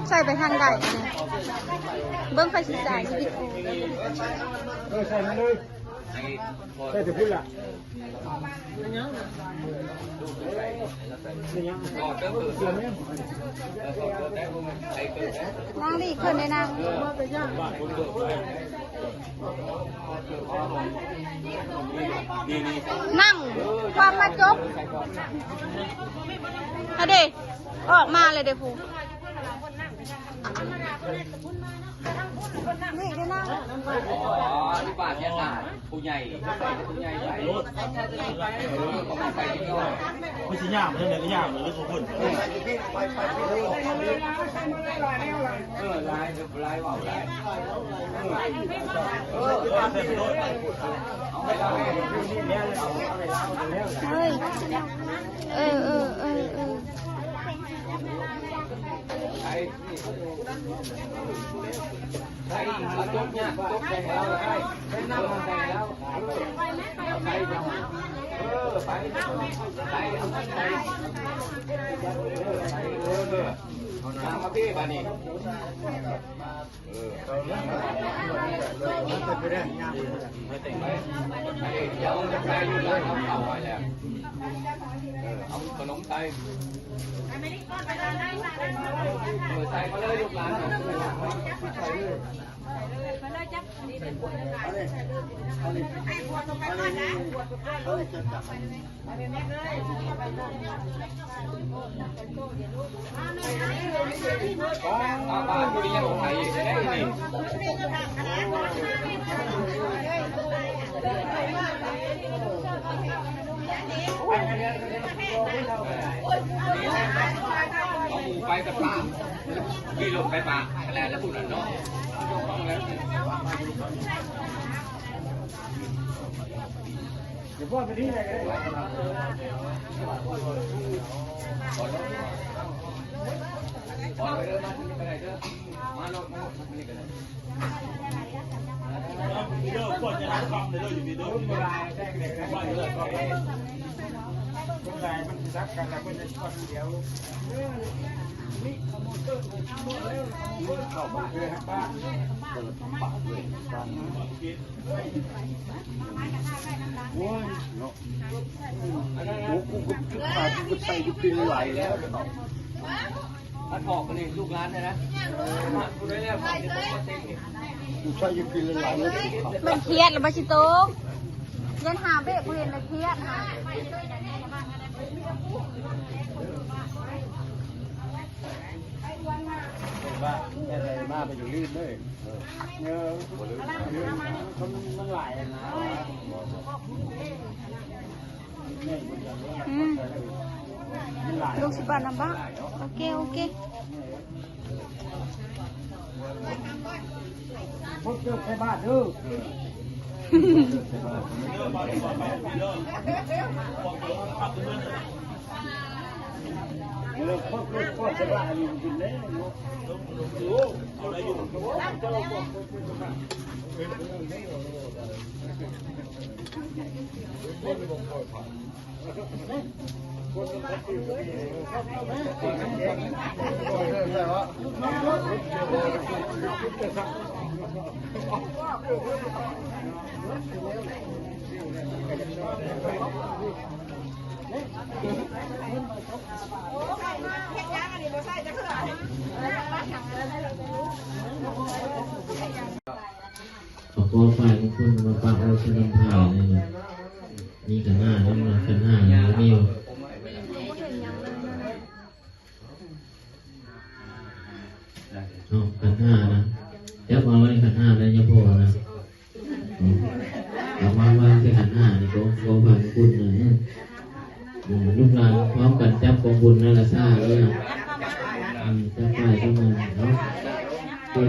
ໃສ່ໄປທາງໃດ ເບິ່ງຂ້ອຍຊິຖ່າຍວິດີໂອ ເອີ ໃສ່ມາເລີຍ ໃສ່ແຕ່ພຸ້ນລະ ນາງຫຼີກເພິ່ນແດ່ນາງ ນັ່ງຄວາມມາຈົບ ເອົາເດ້ ອອກມາເລີຍເດ້ຜູ້ ນີ້ເດ້ນາງ ອໍ ອະນຸບານຍານາດ ຜູ້ໃຫຍ່ ຜູ້ໃຫຍ່ໄປ ເອີ ມັນຊິຍ່າງໄປທາງໃດກໍຍ່າງໄປເລີຍຂອງເພິ່ນ ເອີ ຫຼາຍ ຫຼາຍເວົ້າຫຼາຍ ເອີ ເອີ ເອີ ເອີ ເອີ ໄປ ໄປ ມາຈົບຍາກ ຈົບແຕ່ງລາວໄດ້ ໄປນຳມາແຕ່ງລາວ ເອີ ໄປ ເອີ ໄປ ໄປ ເອົາໄປ ເອີ ໄປ ເອີ ເອີ ເອົານາມາເພບາດນີ້ ເອີ ເອົາຂະໜົມໃສ່ ເອີ ໃສ່ມາເລີຍລູກຫຼານ ໄປກັບປ້າ ຂີ່ລົດໄປປະ ແລ້ວ ແລ້ວຜູ້ນັ້ນເນາະ ໂອ້ຍ ເນາະ ໂອ້ ກູກໍ ກູກໍໃສ່ຢູ່ປີຫຼາຍແລ້ວເນາະ ມັນອອກອັນນີ້ລູກຫຼານນະ ມາຜູ້ໃດແລ້ວ ກູໃສ່ຢູ່ປີຫຼາຍແລ້ວ ມັນຄຽດລະບໍ່ຊິໂຕ ຍັງຫາເບກບໍ່ເຫັນລະຄຽດຫາ ວ່າແຕ່ໃດມາໄປຢູ່ລື່ນເລີຍ ເອີ ມັນ ມັນຫຼາຍນະ ອືມ ລູກຊິບາດນຳບ້າ ໂອເຄ ໂອເຄ ບໍ່ເກີດໃສ່ບາດເດີ. ເອົາກອງຝ້າຍມງຄົນມາປະໄວ້ໃສ່ນຳພານີ້ນະ ມີຂັນຫ້ານຳນະ ຂັນຫ້ານະ ມີຢູ່ ເອົາຂັນຫ້ານະ ຈັບເອົາໄວ້ຂັນຫ້ານະ ຍາພໍ່ນະ ເອົາວາງໄວ້ໃສ່ຂັນຫ້ານີ້ ກອງ ກອງຝ້າຍມງຄົນນະ. ເອີ ລູກຫຼານພ້ອມກັນຈັບກອງບຸນນະລະຊາເດີ ອືມ ຈັບໄວ້ກັບມັນເນາະ ເອີ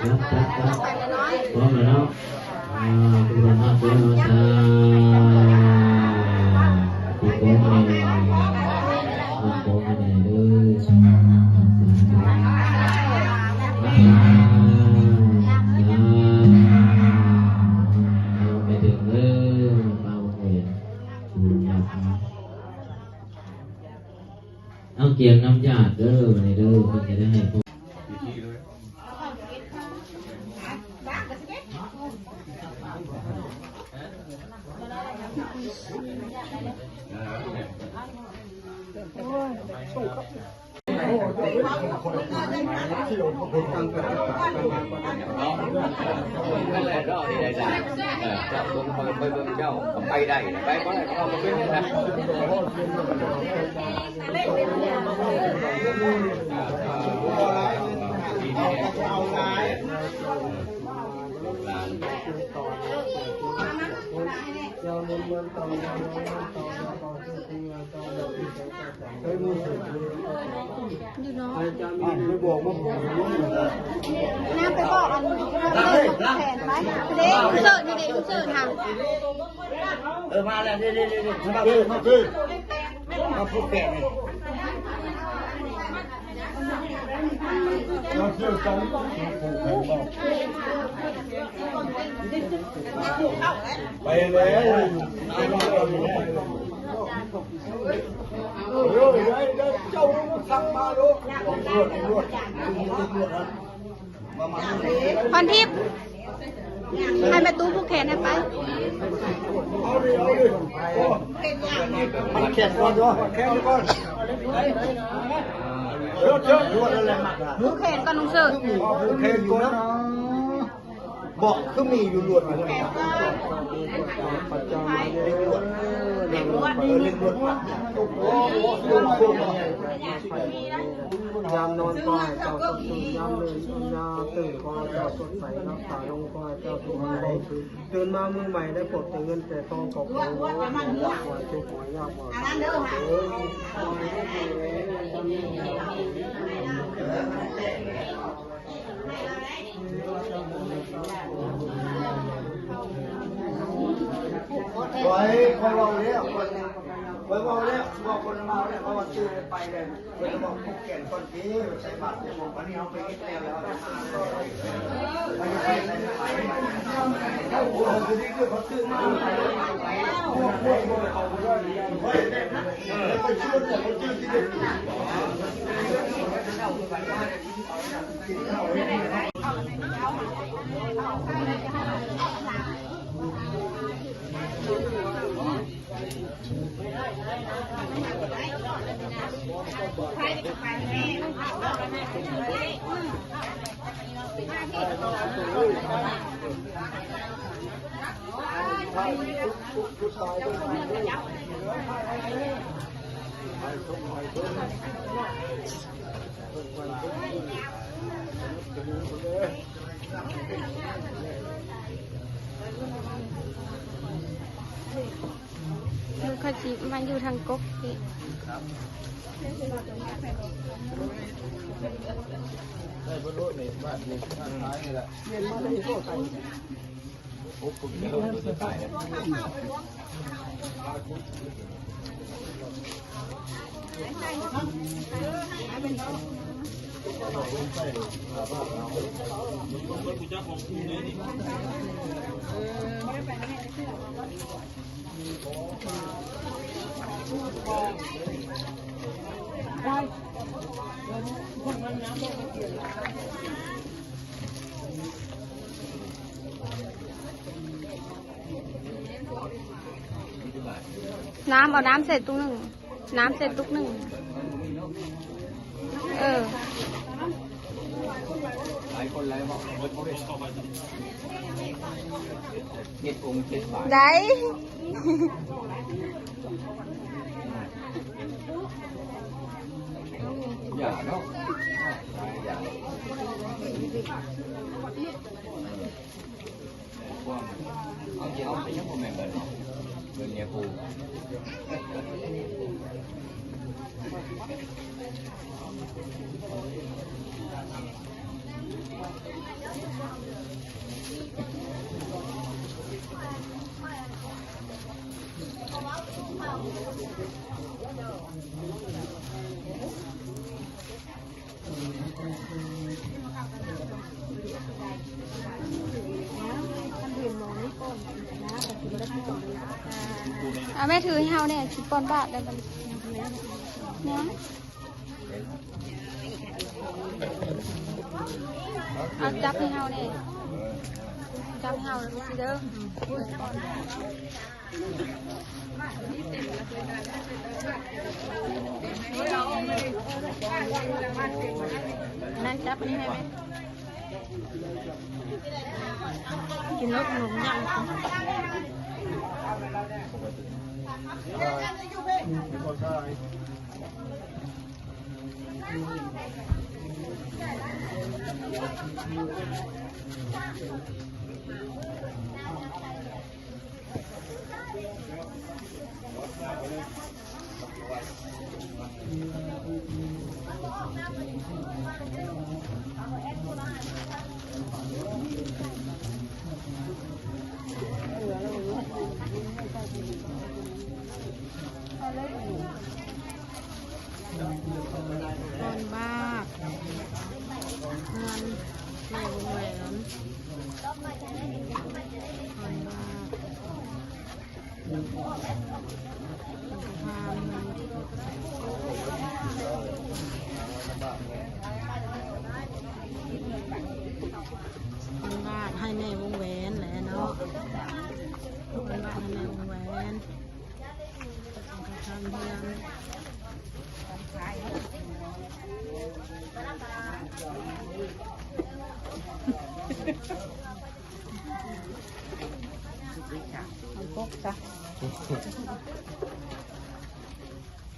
ຈັບ ຈັບ ຈັບ ພ້ອມແລ້ວເນາະ ອ່າ ທຸກຄົນຮັບເດີ ສາທຸ ກອງໃຫຍ່ ກອງໃຫຍ່ເດີ ສາທຸ ສາທຸ ສາທຸ ເອົາໄປເຖິງເດີ ປ້າບໍ່ເຫັນ. ກຽມນຳຍາດເດີ ບາດນີ້ເດີ ເພິ່ນຈະໄດ້ໃຫ້ພອນ. ຢູ່ເນາະ ນາງໄປບອກອັນ ແຂນໄປເດ້ ເຊີນນີ້ເດ້ ເຊີນຫັ້ນ ເອີ ມາແລ້ວ ເດ້ໆໆໆ ມາເດີ ມາເດີ ມາຜູກແຂນນີ້. ໄປແລ້ວ ເຈົ້າສັ່ງມາໂລດ. ພອນທິບ ໃຫ້ແມ່ຕູ້ຜູກແຂນໃຫ້ໄປ. ມັດແຂນກ່ອນເນາະ ແຂນກ່ອນ ເຊີນ ເຊີນ ຜູກແຂນກ່ອນ ລຸງເຊີນ ຜູກແຂນກ່ອນ. ເບາະຄືມີຢູ່ລວດ ເຫຼັກລວດ ເອີ ເຫຼັກລວດ ຍາມນອນກໍໃຫ້ເຈົ້າສົດຊື່ນ ຍາມເລີນ ຍາມຕື່ນກໍໃຫ້ເຈົ້າສົດໃສ ຫຼັບຕາລົງກໍໃຫ້ເຈົ້າສຸກໃສ ຕື່ນມາມື້ໃໝ່ໄດ້ພົບແຕ່ເງິນແຕ່ທອງ ກໍຂໍໃຫ້ເຈົ້າບໍ່ເຈັບບໍ່ຍາກບໍ່ສານເດີ. ຂ້ອຍ ຂ້ອຍເວົ້າແລ້ວ ຂ້ອຍ ຂ້ອຍເວົ້າແລ້ວ ບອກຄົນມາແລ້ວ ເພາະວ່າຊື່ໄປແລ້ວ ເພິ່ນບອກຜູກແຂນກ່ອນຕິ ໃສ່ບາດ ອັນນີ້ເຮົາໄປເຮັດແລ້ວ ແລ້ວ ເຂົາຊິມາຢູ່ທາງກົກນີ້ ນ້ຳ ເອົານ້ຳໃສ່ຕຸກໜຶ່ງ ນ້ຳໃສ່ຕຸກໜຶ່ງ ເອີ ຫຼາຍຄົນຫຼາຍເວົ້າ ເຈັດອົງເຈັດບາດ ໄດ້ ຢ່າເນາະ ຢ່າ. ເອົາ ເອົາ ເອົາ ຍັງບໍ່ແມ່ນເບິດເນາະ ເບິດເມຍປູ. ເອົາແມ່ຖືໃຫ້ເຮົາແດ່ ຊິປ້ອນບາດແລ້ວບັດນີ້ ນະ. ເອົາຈັບໃຫ້ເຮົາແດ່ ຈັບໃຫ້ເຮົາຊິເດີ. ນັ້ນຈັບອັນນີ້ໃຫ້ແມ່. ກິນເລີຍຂະໜົມຢ່າງ ຮ້ອນບາກ ເຮືອນແມ່ວົງແຫວນ ຮ້ອນບາກ ບ້ານໃຫ້ແມ່ວົງແຫວນແຫຼະເນາະ ບ້ານໃຫ້ແມ່ວົງແຫວນ. ເອົາປົກຊະ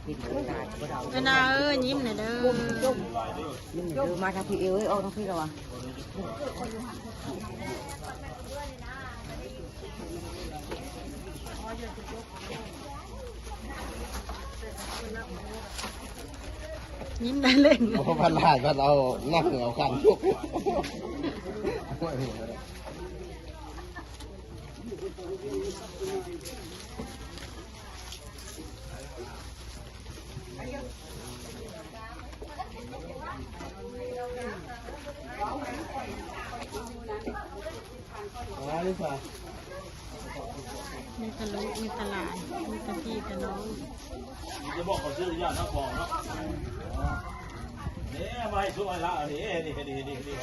ເອີນາເອີຍ ຍິ້ມແດ່ເດີ ຍິ້ມແດ່ເດີ ມາທາງພີ້ເອີຍ ອອກທາງພີ້ລະວະ. ຍິ້ມໄດ້ເລີຍ ບໍ່ພັນຫຼາຍ ພັນເອົານັ່ງເອົາຂັນ. ມີແຕ່ລູກ ມີແຕ່ຫຼານ ມີແຕ່ພີ່ແຕ່ນ້ອງ. ຈະບອກເຂົາຊື້ຢ່າງນະບອກເນາະ ເດ້ ມາໃຫ້ໂຊກໃຫ້ລາບ ເດ້ ເດ້ ເດ້ ເດ້.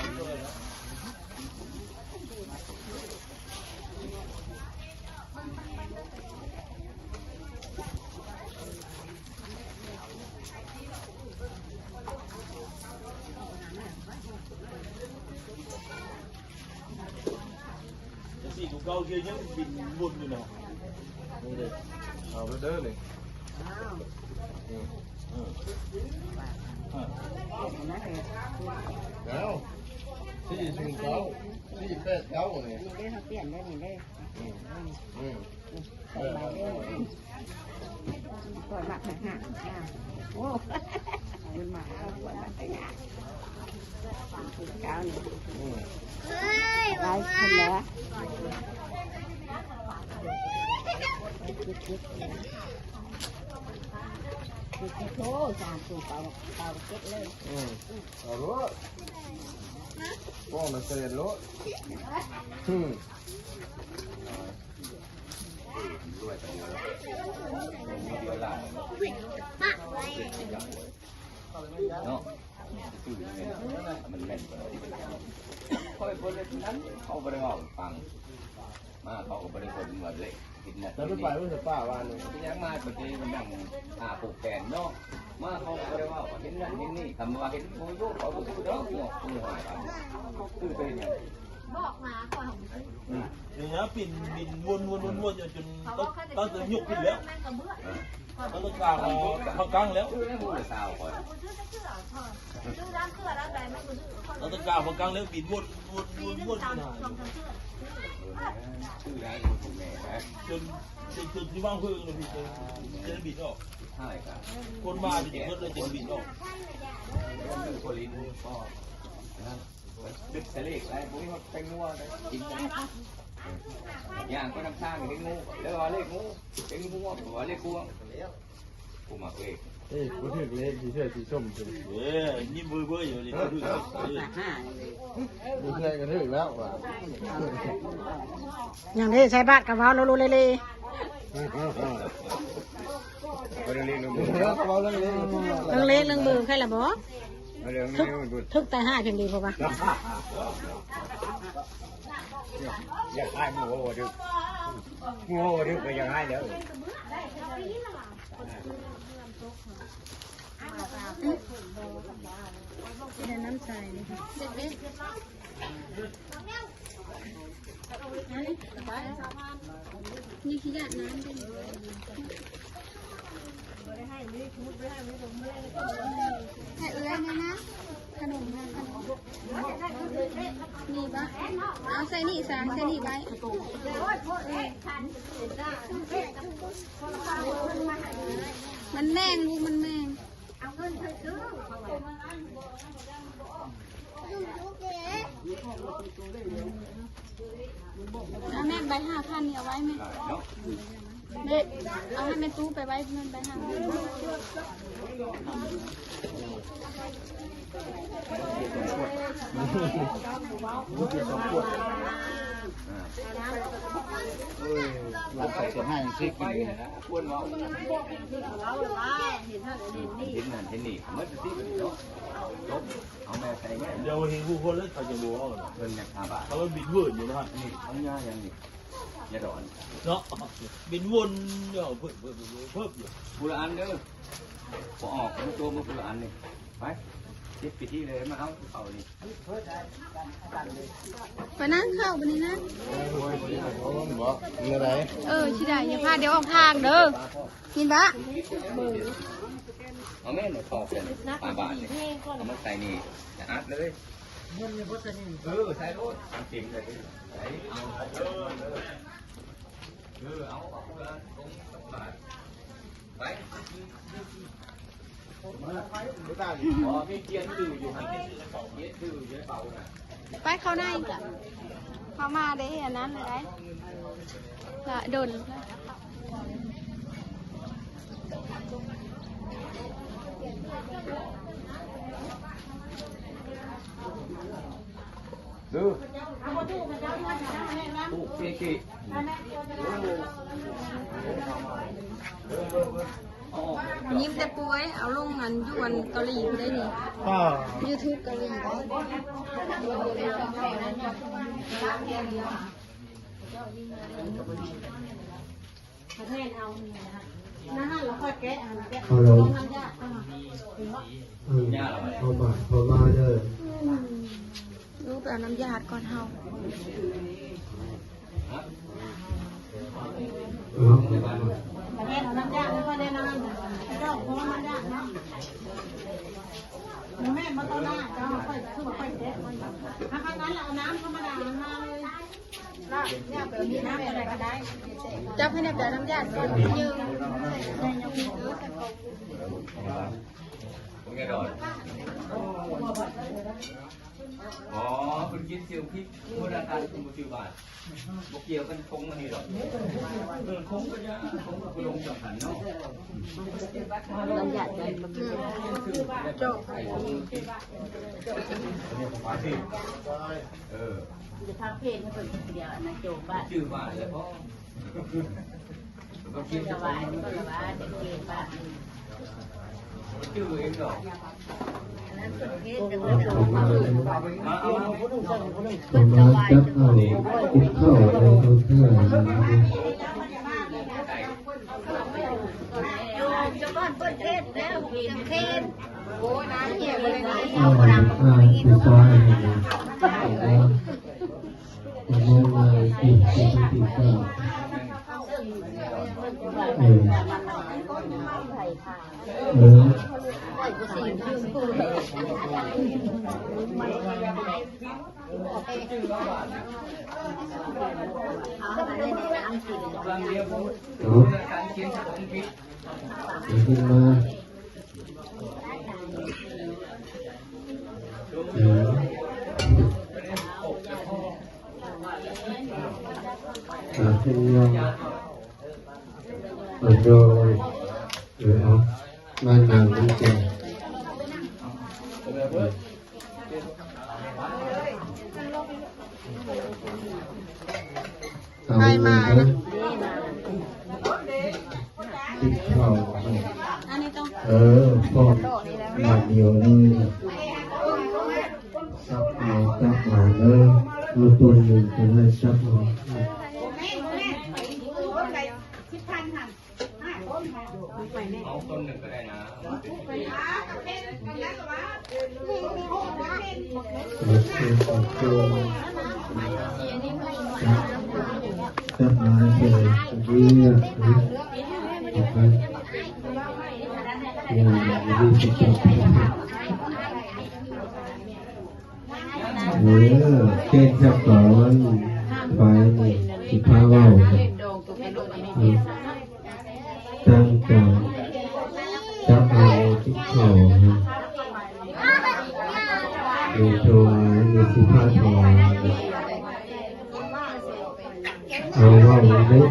ສີ່ຕົວເກົ່າເທື່ອຍັງບິນວົນຢູ່ນະ. ນີ້ເດ້ ເອົາເດີນີ້. ອ້າວ ອືມ ອືມ ເອົາ ສີ່ສູນເກົ້າ ສີ່ແປດເກົ້ານີ້ ນີ້ເດ້ ເຮົາປ່ຽນເດ້ ນີ້ເດ້. ອືມ ອືມ ເອີ ຂ້ອຍມັກໄປຫາ ໂອ້ ມັນມາ ຂ້ອຍມັກໄປຫາ ເກົ້ານີ້ ອືມ ຫຼາຍຄົນແລ້ວ ໂອ້ ສາມຕົວ ເກົ້າ ເກົ້າເຈັດເລີຍ. ອືມ ເອົາໂລດ ປ້ອງນະເຊນໂລດ. ອືມ ເນາະ ມັນແມ່ນກວ່າ ຂ້ອຍບໍ່ໄດ້ນັ້ນ ເຂົາບໍ່ໄດ້ເວົ້າໃຫ້ຟັງ ມາເຂົາກໍບໍ່ໄດ້ເບິ່ງວ່າເລກເຫັນນັ້ນ ແລ້ວໄປໄປເບິ່ງໃນປ່າວານນີ້ ເປັນຫຍັງມາປະເທດມັນນັ່ງຫາຜູກແຂນເນາະ ມາເຂົາກໍບໍ່ໄດ້ເວົ້າວ່າເຫັນນັ້ນເຫັນນີ້ ຄຳວ່າເຫັນໂອ້ຍ ເຂົາບໍ່ຄືດອກ ງອກງວຍກັນ ຄືໄປເຮັດຫຍັງ ບອກມາກ່ອນ ອືມ ນີ້ນະ ປິ່ນບິນວົນໆໆໆ ຈົນ ຕັ້ງແຕ່ຍົກຂຶ້ນແລ້ວ ຕັ້ງແຕ່ກາງເອົາເຂົ້າກັງແລ້ວ ຄືໃນຫູລະຊາວຂ້ອຍ ຕັ້ງແຕ່ກາງເອົາເຂົ້າກັງແລ້ວ ບິນວົນໆໆໆ ຢູ່ຫັ້ນ ຄືໄດ້ ຄືແມ່ນນະ ຈົນ ຈົນ ຈົນຊິວາງເພີງນະພີ່ ຈົນ ຈົນບິນອອກ ສຸດທ້າຍກະ ຄົນມາຊິເບິດແລ້ວ ຈົນບິນອອກ ຄືໂຄລິນກໍ ນະ ເປັນສະເລກໄດ້ ບໍ່ມີຮອດແປ້ງນົວໄດ້ ກິນໄດ້ ຍ່າງໄປນຳທາງເຫັນງູ ແລ້ວວ່າເລກງູ ເຫັນງວ ວ່າເລກງວ ຜູ້ມັກເລກ ເອີຍ ບໍ່ຖືກເລກ ສີເສື້ອສີສົ້ມ ເອີ ຍິ້ມເບິ່ຍໆຢູ່ນີ້ ບໍ່ຖືກ ເອີ ບໍ່ເຊື່ອກໍຖືກແລ້ວວ່າ ຫຍັງເດ້ ໃສ່ບາດກໍເວົ້າໂລໂລເລເລ ບໍ່ໄດ້ເລກນຳ ເລື່ອງເລກເລື່ອງເບີໃຄລະບໍ່? ເລື່ອງເລກເລື່ອງເບີ ຖືກຕາຍຫາຍຈັ່ງດີ ເພາະວ່າ ຢາກໃຫ້ໝູ່ເວົ້າຖືກ ໝູ່ເວົ້າຖືກກໍຢາກໃຫ້ແລ້ວ. ອືມ ຊິໄດ້ນ້ຳໃສນີ້ ນີ້ຂີ້ຢາດນ້ຳເດ້ ໃຫ້ເອື້ອຍແດ່ນະ ຂະໜົມນະ ຂະໜົມ ນີ້ບະ ເອົາໃສ່ນີ້ຊະ ໃສ່ນີ້ໄວ້ ມັນແມງ ລູກມັນແມງ. ເອົາແມ່ ໃບຫ້າພັນນີ້ເອົາໄວ້ແມ່ ແມ່ ເອົາໃຫ້ແມ່ຕູ້ໄປໄວ້ເງິນໃບຫ້າພັນ. ເອີ ຫຼັງຈາກສຽນຫ້າຍັງຊິກິນຢູ່ ເຫັນຫັ້ນເຫັນນີ້ ເອົາແມ່ໃສ່ແມ່ ດຽວເຫັນຜູ້ຄົນແລ້ວເຂົາຈະບໍ່ເວົ້າ ເພິ່ນຍັງຫ້າບາດ ເຂົາບິດເວີນຢູ່ນະ ນີ້ເອົາຍາຫຍັງນີ້ ຍາດອນເນາະ ບິດວົນຢູ່ ເພິ່ນ ເພິ່ນ ເພິ່ນ ເພິ່ນ ຜູ້ລະອັນເດີ ບໍ່ອອກ ມາໂຕມາຜູ້ລະອັນນີ້ ໄປ ເຮັດພິທີເລີຍ ມາເອົາເຂົານີ້ ໄປນັ່ງເຂົ້າບັດນີ້ນະ ເອີ ຊິໄດ້ ຢ່າພາດ ດຽວອອກທາງເດີ ຍິນບະ ເອົາແມ່ນເຂົ້າເປັນປາບາດນີ້ ເອົາມາໃສ່ນີ້ ຈະອັດເລີຍ ເອີ ໃສ່ໂລດ ເຕັມເລີຍ ເອົາ ເອີ ເອົາ ເອົາ ເອົາ ໄປ ໄປເຂົ້າໃນ ເຂົ້າມາເດ້ ອັນນັ້ນເດ້ ລະດົນ ເດີ ເອເກ ຍິ້ມແຕ່ປ່ວຍ ເອົາລົງອັນຢູ່ອັນເກົາຫຼີພຸ້ນໄດ໋ນີ້ ຢູທູບເກົາຫຼີ ແມ່ນເອົາ ນັ້ນລະຄ່ອຍແກະ ອັນແກະ ເອົາລົງ ນ້ຳຢາ ເອີ ເອົາບາດເຂົ້າມາເດີ ອືມ ລູກໄປເອົານ້ຳຢາກ່ອນເຮົາ ເອີ ແມ່ນເອົານ້ຳຢາ ແລ້ວກໍແນະນຳ ດອກຫົວນ້ຳຢາເນາະ ບໍ່ແມ່ນ ບໍ່ຕ້ອງນະ ເຈົ້າຄ່ອຍ ຄືວ່າຄ່ອຍແກະ ຖ້າຄັນນັ້ນລະເອົານ້ຳທຳມະດາມາເລີຍ. ຈັບໃຫ້ແນ່ ໄປເອົານ້ຳຢາກ່ອນ ຍືມ ອໍ ເພິ່ນກິນຊື່ຜິດ ບໍ່ໄດ້ການ ເພິ່ນບໍ່ຊື່ບາດ ບໍ່ກ່ຽວກັນ ຄົງອັນນີ້ດອກ ເອີ ຄົງກໍຢ່າ ຄົງກໍລົງສຳຄັນເນາະ ນ້ຳຢາ ອືມ ເຈົ້າ ເອີ ຈະພາເພນໃຫ້ເພິ່ນຄົນດຽວ ອັນນັ້ນໂຈບາດ ຈື່ບາດແລ້ວພໍ ເພິ່ນລະວ່າ ເພິ່ນລະວ່າຈະເກັບບາດ ຈື່ເອງດອກ ອັນນັ້ນເພິ່ນເຮັດແຕ່ວ່າ ເພິ່ນຈະວ່າ ເພິ່ນເອົາກິນເຂົ້າເອົາເຂົ້າ ໂຍມຈະກ່ອນເພິ່ນເຮັດແລ້ວ ເປັນເພນ ໂອ້ຍ ນາເຮັດບໍ່ໄດ້ ເອົາ ອ່າ ຜູ້ຊາຍ ເອີ ເອີ ເອົາ ເອົາຂຶ້ນມາ ເອີ ອ່າ ເປັນຫຍັງ ເອີ ໂດຍ ເອີ ເອົາ ມານັ່ງນຳກັນ ໄປມາ ເອົາ ເອົາ ເອົາ ເອົາ ເອົາ ເອົາ ເອີ ພ້ອມບາດດຽວເລີຍ. ສັບເອົາ ຈັບມາເດີ ເອົາຕົນໜຶ່ງກໍໄດ້ ສັບເອົາ. ຈັບຫຼາຍເທື່ອ ເອີ ເອົາໄປ ເອີ ເອີ ເກັ່ງຊະກ່ອນ ໄປນີ້ ຊິພາເວົ້າ ເອີ ຕັ້ງໃຈ ຈັບເອົາຕິດເຂົ້າ ເອີ ຖວາຍ ນີ້ຊິພາຖວາຍ ເອົາ ເວົ້າເດ້.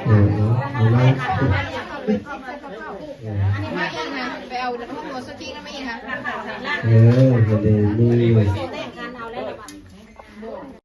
ເອີ ເອົາ ເອົາລະ ເອີ ອັນນີ້ມາອີກນະ ໄປເອົາຫົວສຸກີນຳມາອີກນະ ເອີ ບໍ່ໄດ້ມີ